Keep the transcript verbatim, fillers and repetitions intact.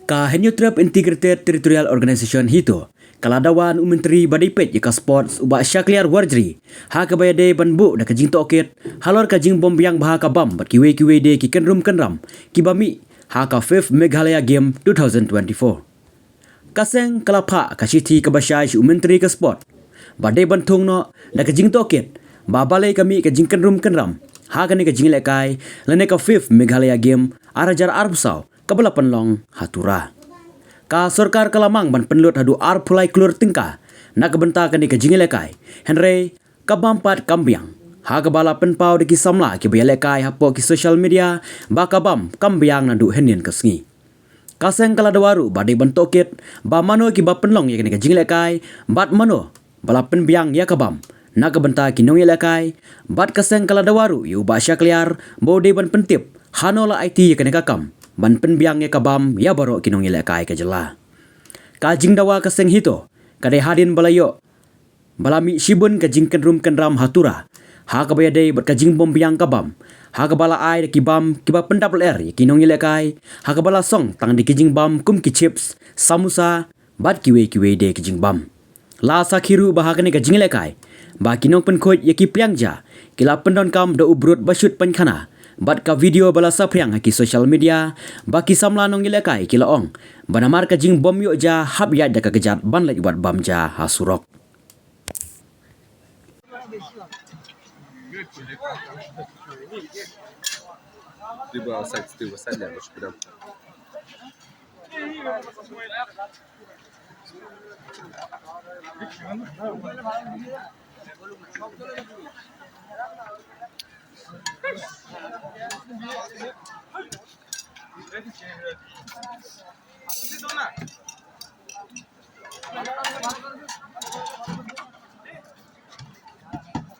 Ka Hynñiewtrep Integrated Territorial Organization HITO ka la dawa na u Myntri ba dei peit ïa ka Sports u Bah Shakliar Warjri, ha kaba ïadei ban buh da ka jingtohkit halor ka jingbym biang bha ka bam bad kiwei kiwei de ki kynrum kynram kiba mih ha ka fifth Meghalaya Game two thousand twenty-four. Ka seng ka la phah ka shithi kaba shai sha u Myntri ka Sport ba dei ban thung noh da ka jingtohkit ba balei ka mih ka jingkynrum kynram ha kane ka jingïalehkai lane ka fifth Meghalaya Game ar hajar arphew saw kaba la pynlong ha Tura. Ka sorkar ka la mang ban pynlut haduh arphew lai klur tyngka na ka bynta kane ka jingïalehkai, hynrei ka bam pat kam biang, ha kaba la pynpaw da ki samla kiba ïalehkai hapoh ki social media ba ka bam kam biang naduh hynnin ka sngi. Ka seng ka la dawa ruh ba dei ban tohkit ba mano kiba pynlong ïa kane ka jingïalehkai bad mano ba la pynbiang ïa ka bam na ka bynta ki nongïalehkai, bad ka seng ka la dawa ruh ïa u Bah Shakliar ba u dei ban pyntip hano la aiti ïa kane ka kam ban pynbiang ïa ka bam ïa baroh ki nongïalehkai ka jylla. Ka jingdawa ka seng HITO ka dei hadien ba la ïoh ba la mih shibun ka jingkynrum kynram ha Tura ha kaba ïadei bad ka jingbym biang ka bam, ha kaba la ai da ki bam kiba pyndap lyer ïa ki nongïalehkai, ha kaba la song tang da ki jingbam kum ki chips, samosa bad kiwei kiwei de ki jingbam. La sakhi ruh ba ha kane ka jingïalehkai ba ki nongpynkhuid ïa ki pliang ja ki la pyndonkam da u brut ba shut painkhana, bad ka video ba la saphriang ha ki social media ba ki samla nongïalehkai ki la ong ba namar ka jingbym ïoh ja hap ïaid da ka kjat ban leit wad bam ja ha surok.